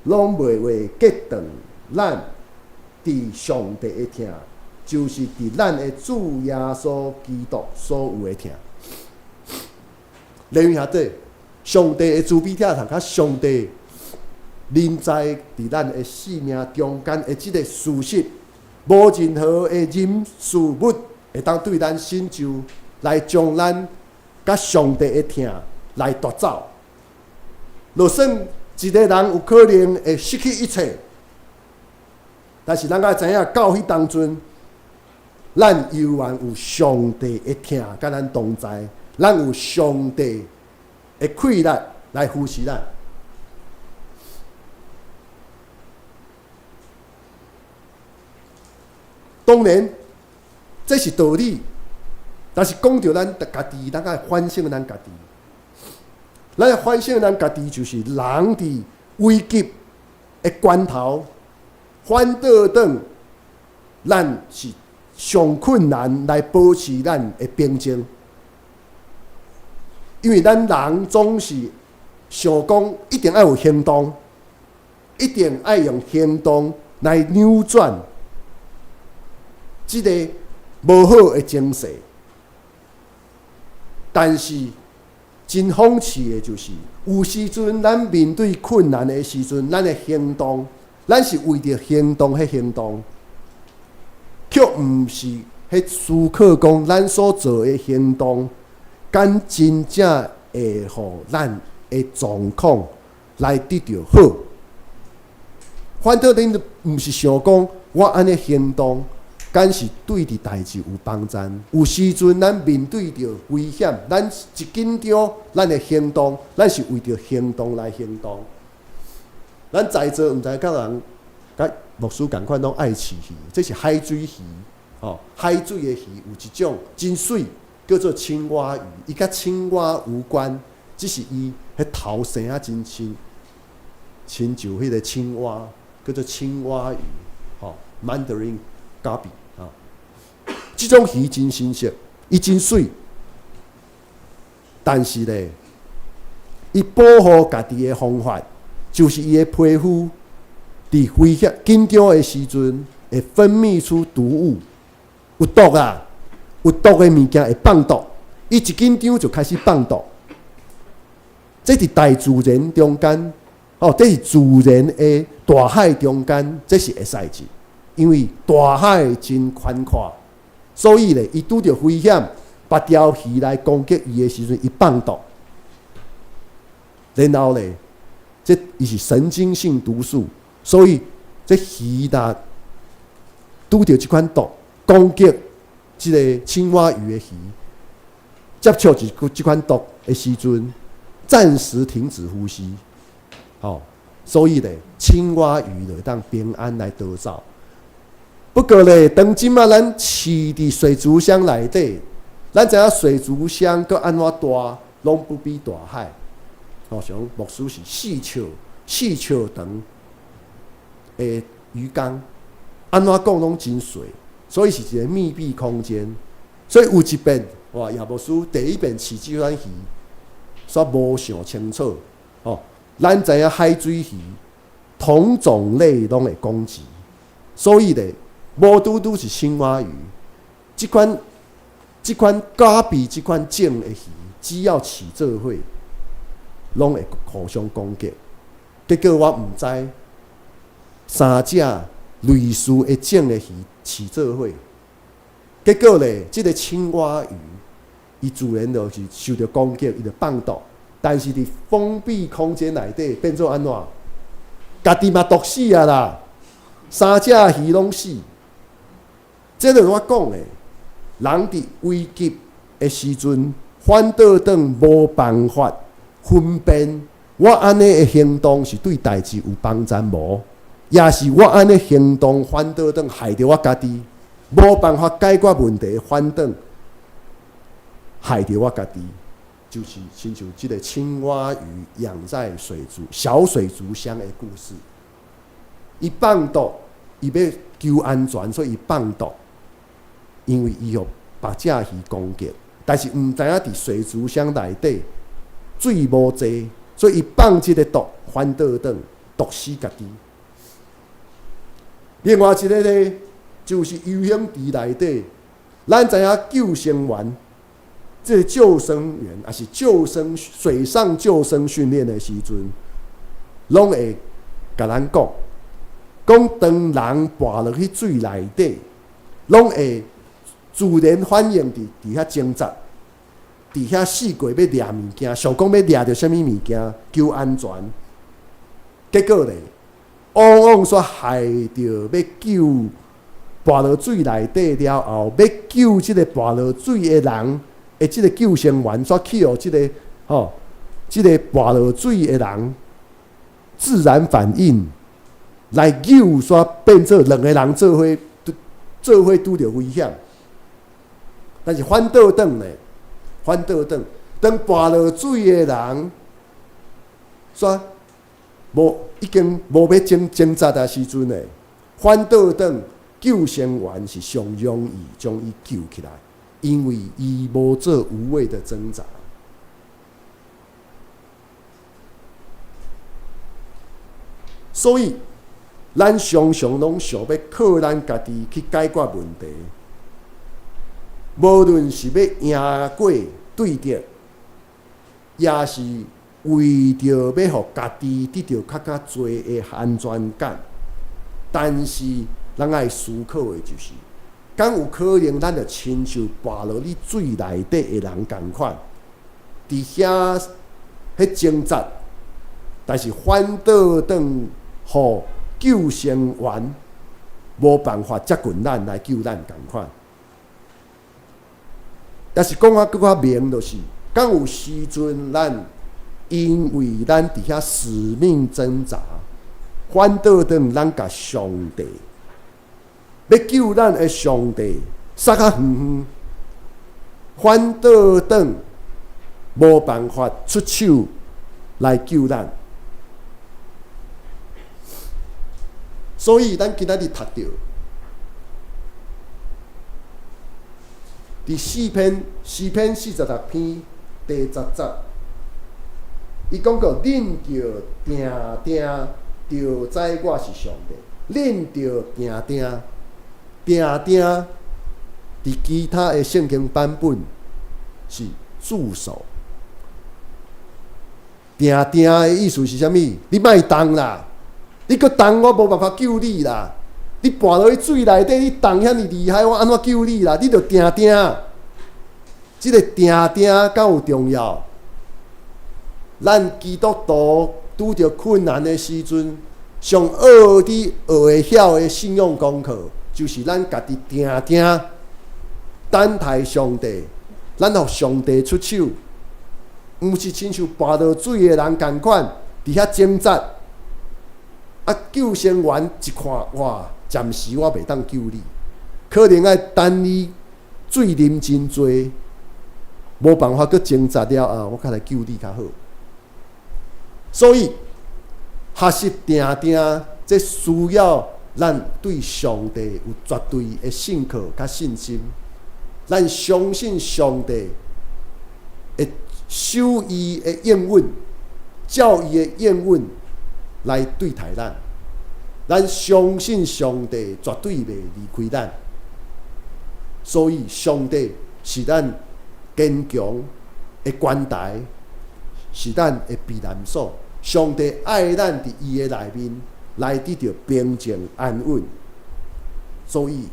攏袂會隔斷咱佇上帝的疼，就是佇咱的主耶穌基督所有的疼。例如兄弟，上帝的慈悲疼痛，佮上帝臨在佇咱的生命中間的這个事實，無任何的人事物會當對咱成就，來將咱佮上帝的疼來奪走。就算一个人有可能會失去一切，但是咱愛知影，到彼當陣，咱猶原有上帝的疼佮咱同在，咱有上帝的氣力來扶持咱。當然，這是道理，但是講著咱家己，咱愛反省咱家己。咱反省咱家己，就是人佇危急的關頭反倒轉，咱是上困難來保持咱的平靜，因為咱人總是想講一定愛有行動，一定愛用行動來扭轉這個無好的情勢。但是真諷刺的就是，有時陣咱面對困難的時陣，咱的行動，咱是為著行動彼行動，卻毋是彼思考講咱所做的行動，敢真正會予咱的狀況來得著好。反倒恁毋是想講，我按呢行動，敢是對佇代誌有幫助。有時陣咱面對著危險，咱一緊張，咱的行動，咱是為著行動來行動。咱在座毋知敢有人佮牧師仝款攏愛飼魚，這是海水魚，吼，海水的魚有一種真媠，叫做青蛙魚，伊佮青蛙無關，只是伊彼頭生啊真親，親像彼个青蛙，叫做青蛙魚，吼，Mandarin Guppy，吼，這種魚真新鮮，伊真媠，但是咧，伊保護家己的方法，就是伊的皮膚佇危險緊張的時陣，會分泌出毒物，有毒啊，有毒的物件會放毒，伊一緊張就開始放毒。這佇大自然中間，哦，這是自然的大海中間，這是會使的，因為大海真寬闊，所以咧，伊拄著危險，別條魚來攻擊伊的時陣，伊放毒，然後咧，這伊是神經性毒素，所以這魚若拄著這款毒攻擊這个青蛙魚的魚，接觸這這款毒的時陣，暫時停止呼吸，吼，所以咧，青蛙魚就會當平安來逃走。不過咧，當這馬咱飼佇水族箱內底，咱知影水族箱閣按怎大，攏不比大海。吼，像牧師是4尺4尺長的魚缸，按怎講攏真細，所以是一個密閉空間。所以有一遍，哇，葉牧師第一遍飼這款魚，煞無想清楚。吼，咱知影海水魚同種類攏會攻擊，所以咧，無拄拄是青蛙魚，這款 guppy 這款種的魚，只要飼做伙，攏會互相攻擊。結果我毋知三隻類似的種的魚飼做伙，結果咧，這个青蛙魚，伊自然就是受著攻擊，伊就放毒。但是佇封閉空間內底變做按怎？家己嘛毒死啊啦！三隻魚攏死。這就是我講的，人佇危急的時陣，反倒轉無辦法分辨，我按呢的行動是對代誌有幫助無？抑是我按呢行動反倒轉害著我家己，無辦法解決問題，反轉害著我家己，就是親像這个青蛙魚養在水族小水族箱的故事。伊放毒，伊欲求安全，所以伊放毒，因為伊予別隻魚攻擊，但是毋知影佇水族箱內底水無濟，所以伊放這个毒，反倒轉毒死家己。另外一个咧，就是游泳池內底，咱知影救生員，這个救生員抑是救生水上救生訓練的時陣，攏會共咱講，講當人跋落去水內底，攏會自然反應佇遐掙扎，佇遐四界欲掠物件，想講欲掠著啥物物件，求安全。結果咧，往往煞害著欲救跋落水內底了後，欲救這个跋落水的人的這个救生員，煞去予這个吼，這个跋落水的人自然反應來救，煞變做兩个人做伙拄著危險。但是反倒轉咧，反倒轉，當跋落水的人煞無已經無欲掙扎的時陣咧，反倒轉救生員是上容易將伊救起來，因為伊無做無謂的掙扎。所以，咱常常攏想欲靠咱家己去解決問題，無論是欲贏過對敵，抑是為著欲予家己得著較較濟的安全感。但是，咱愛思考的就是，敢有可能咱就親像跋落去水內底的人仝款，佇遐彼掙扎，但是反倒轉予救生員無辦法接近咱來救咱仝款。抑是講較閣較明，就是敢有時陣咱因為咱佇遐死命掙扎，反倒轉咱共上帝欲救咱的上帝捒較遠遠，反倒轉無辦法出手來救咱。所以，咱今仔日讀著佇詩篇，詩篇46篇第10節，伊講過：恁著定定著知我是上帝，恁著定定定定。佇其他的聖經版本是住手。定定的意思是啥物？你莫動啦！你閣動，我無辦法救你啦！你跋落去水內底，你動遐爾厲害，我按怎救你啦？你著定定，這个定定敢有重要？咱基督徒拄著困難的時陣，上學佇學會曉的信仰功課，就是咱家己定定等待上帝，咱予上帝出手，毋是親像跋落水的人仝款，佇遐掙扎。啊！救生員一看，哇！暫時我袂當救你，可能愛等你水啉真濟，無辦法閣掙扎了後，我較來救你較好。所以學習定定，這需要咱對上帝有絕對的信靠佮信心。咱相信上帝會守伊的應允，照伊的應允來對待咱。咱相信上帝絕對袂離開咱，所以上帝是咱堅強的關台，是咱的避難所。上帝愛咱佇伊的內面來得著平靜安穩。所以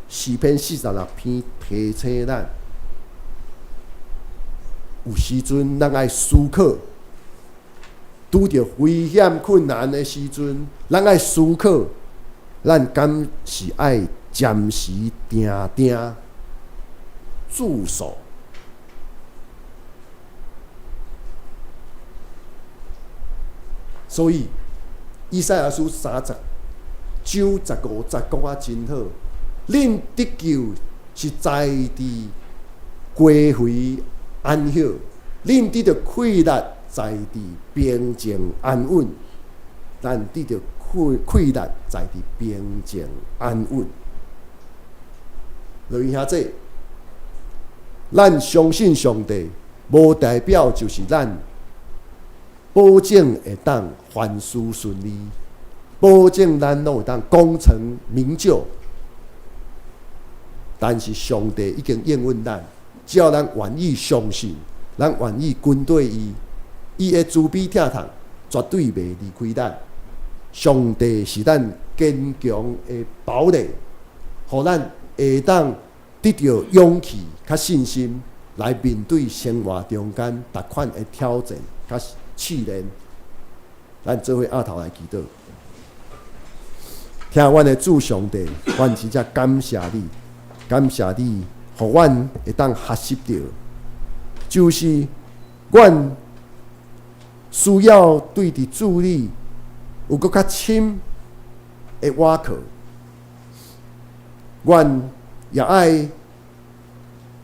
詩篇46篇提醒咱，有時陣咱愛思考。拄著危險困難的時陣，咱愛思考，咱敢是愛暫時定定住所。所以，以賽亞書30章15節講啊真好，恁得救是在佇歸回安歇，恁得著氣力在佇平靜安穩，咱得著氣力在佇平靜安穩。各位兄弟，咱相信上帝，無代表就是咱保證會當凡事順利，保證咱攏會當功成名就。但是上帝已經應允咱，只要咱願意相信，咱願意跟綴伊，伊的慈悲疼痛絕對袂離開咱。上帝是咱堅強的堡壘，予咱會當得著勇氣、佮信心來面對生活中間逐款的挑戰、佮試煉。咱做伙徛頭來祈禱，聽阮的主上帝，阮真正感謝你，感謝你，予阮會當學習著，就是阮需要對佇主你有閣較深的倚靠，阮也愛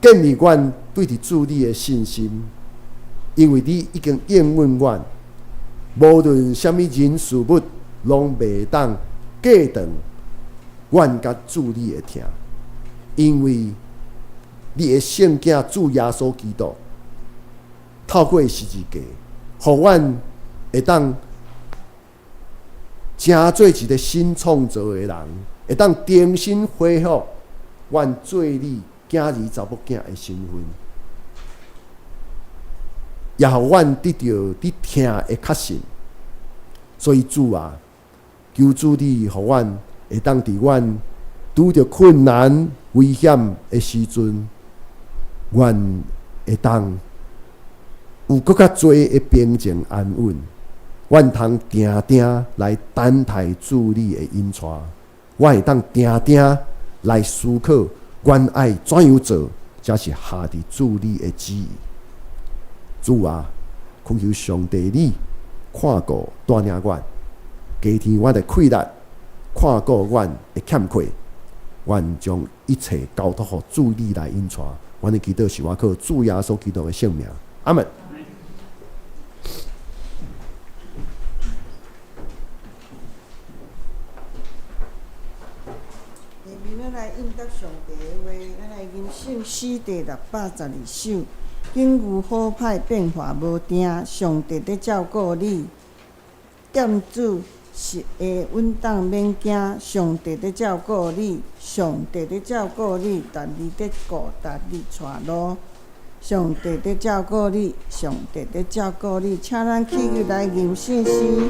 建立阮對佇主你的信心，因為你已經應允阮，無論啥物人事物，攏袂當隔斷阮佮主你的疼，因為你的聖囝主耶穌基督透過十字架，予阮會當成做一个新创造的人，會當重新恢復阮做你囝兒查某囝的身份，也予阮得著你疼的確信。所以主啊，求主你予阮會當佇阮拄著困難、危險的時陣，阮會當有閣較濟的平靜安穩。阮通定定來等待主你的引帶，阮會當定定來思考，阮愛怎樣做，才是合佇主你的旨意。主啊，懇求上帝你看顧帶領阮，加添阮的氣力，看顧阮的欠缺，阮將一切交託予主你來引帶。阮的祈禱是倚靠主耶穌基督的聖名，阿門。下面咱來應答上帝的話，咱來吟誦詩第612首。境遇好歹變化無定，上帝佇照顧你。踮主是會穩當免驚，上帝佇照顧你，上帝佇照顧你，逐日佇顧，逐日帶路。上帝佇照顧你，上帝佇照顧你，請咱起立來吟聖詩。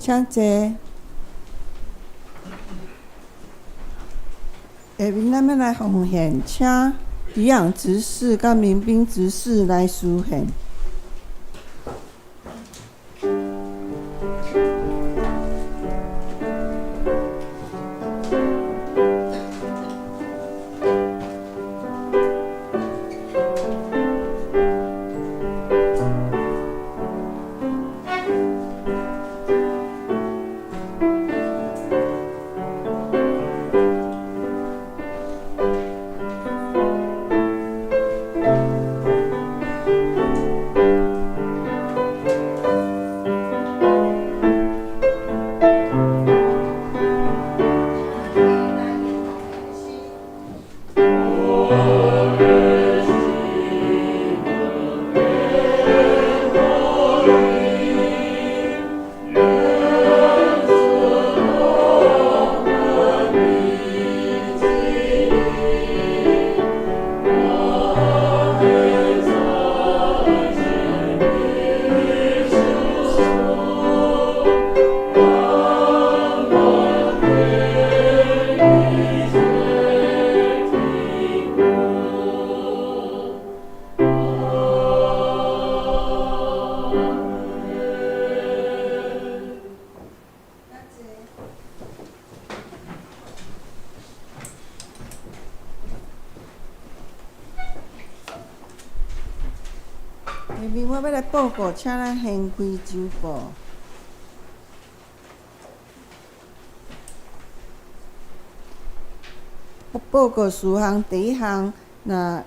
請坐。下面咱欲來奉獻，請迪昂執事佮民兵執事來司獻。下面我欲來報告，請咱掀開周報。報告事項第一項，若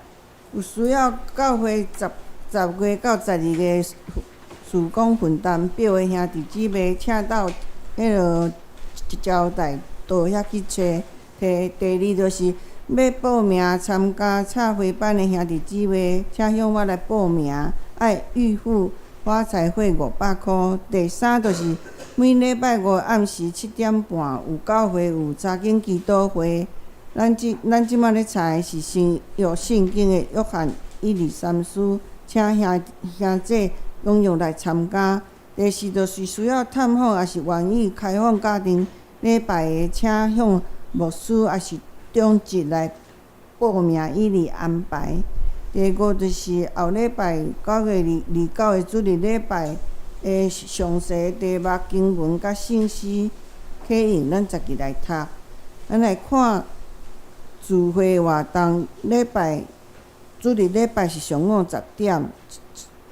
有需要教會10月到12月事工分擔表的兄弟姊妹，請到彼落招待桌遐去揣。第二就是欲報名參加插花班的兄弟姊妹，請向我來報名，愛預付發財費500箍。第三就是每禮拜五暗時7點半有教會有查經祈禱會。咱這擺咧查的是新約聖經的約翰一二三書，請兄弟踴躍來參加。第四就是需要探訪，抑是願意開放家庭禮拜的，請向牧師抑是長執來報名以利安排。第五就是後禮拜9月29的主日禮拜的詳細題目經文佮信息啟應，咱十日來讀。咱來看聚會活動，禮拜主日禮拜是上午10點，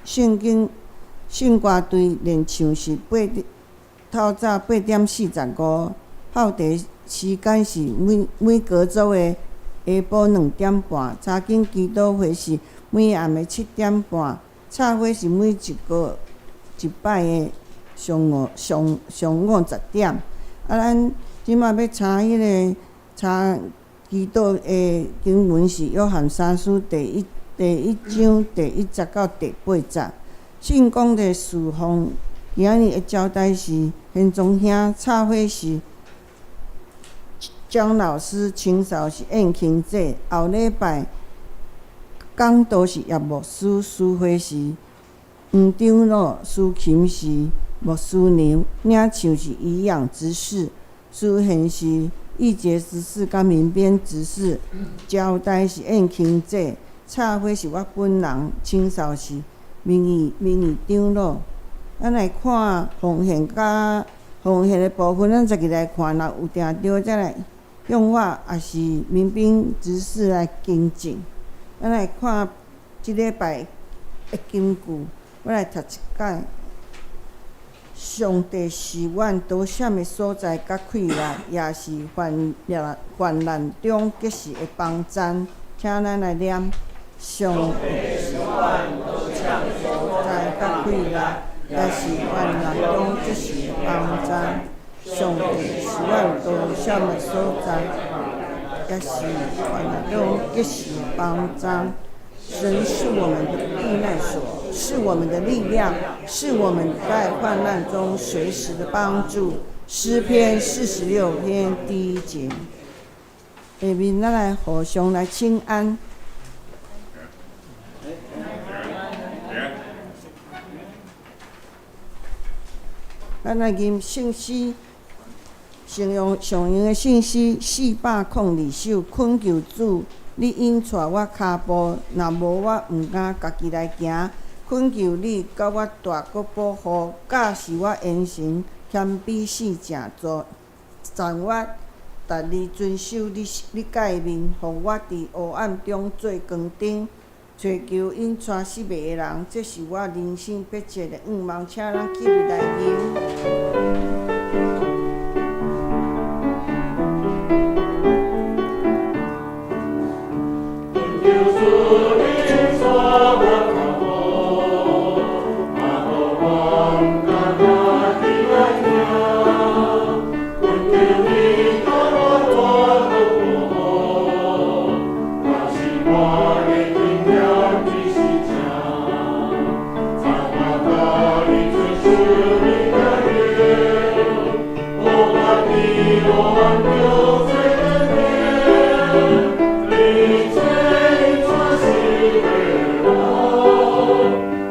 聖經聖歌隊練唱是八點，透早8點45，泡茶時間是每隔週的下晡2點半，查經祈禱會是每暗的7點半，插花是每一個一擺的上午10點。啊，咱這擺欲查彼个查祈禱的經文是約翰三書第一章第一節到第八節。聖工的侍奉，今仔日的招待是玄宗兄，插花是張老師，清掃是燕卿姐。後禮拜講道是葉牧師，司會是黃長老，司琴是牧師娘，領唱是營養執事，司獻是義節執事佮民編執事，招待是燕卿姐，插花是我本人，清掃是名譽長老。咱來看奉獻佮奉獻的部分，咱逐日來看，若有定著再來向我，抑是民兵執事來更正。咱來看這禮拜的金句，我來讀一擺。上帝是阮躲閃的所在，佮氣力，也是患難中及時的幫贊。請咱來念：上帝是阮躲閃的所在，佮氣力，也是患難中及時的幫贊。上帝是阮躲閃的所在，也是患難中及時的幫贊。神是我們的避難所，是我們的力量，是我們在患難中隨時的幫助。詩篇46篇第一節。下面咱來互相來請安。咱來吟聖詩，常用的聖詩402首，懇求主，你引帶我跤步，若無我毋敢家己來行。懇求你佮我帶閣保護，教示我言行謙卑四正，助我逐日遵守你誡命，予我佇黑暗中做光燈，揣求引帶失迷的人，這是我人生迫切的願望，請咱起立來吟。求主引帶我跤步，若無我毋敢家己來行。懇求你共我帶閣保護，教示我的經驗只是正，助我逐日遵守你誡命，予我佇黑暗中做光燈。你做引帶失迷的人，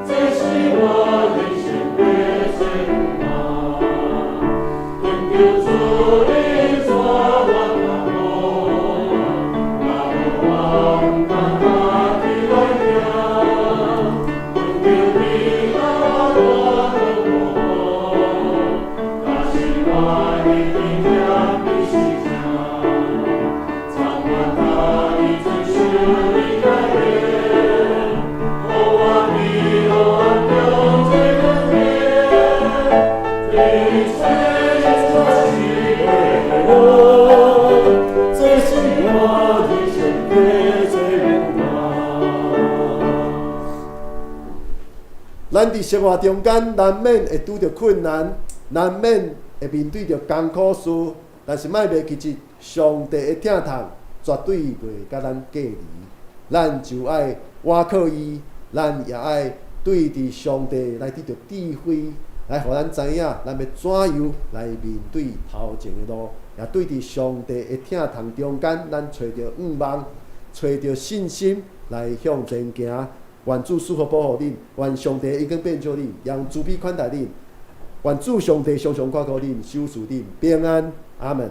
這是我人生迫切願望。懇求主引帶我跤步，若無我毋敢家咱佇生活中間難免會拄著困難，難免會面對著艱苦事，但是莫袂記得上帝的疼痛絕對袂佮咱隔離。咱就愛倚靠伊，咱也愛對佇上帝來得著智慧，來予咱知影咱欲怎樣來面對頭前的路，也對佇上帝的疼痛中間，咱揣著向望，揣著信心來向前行。願主賜福保護恁，願上帝的恩典遍照恁，用慈悲款待恁。願主上帝常常看顧恁，守賜恁平安。阿門。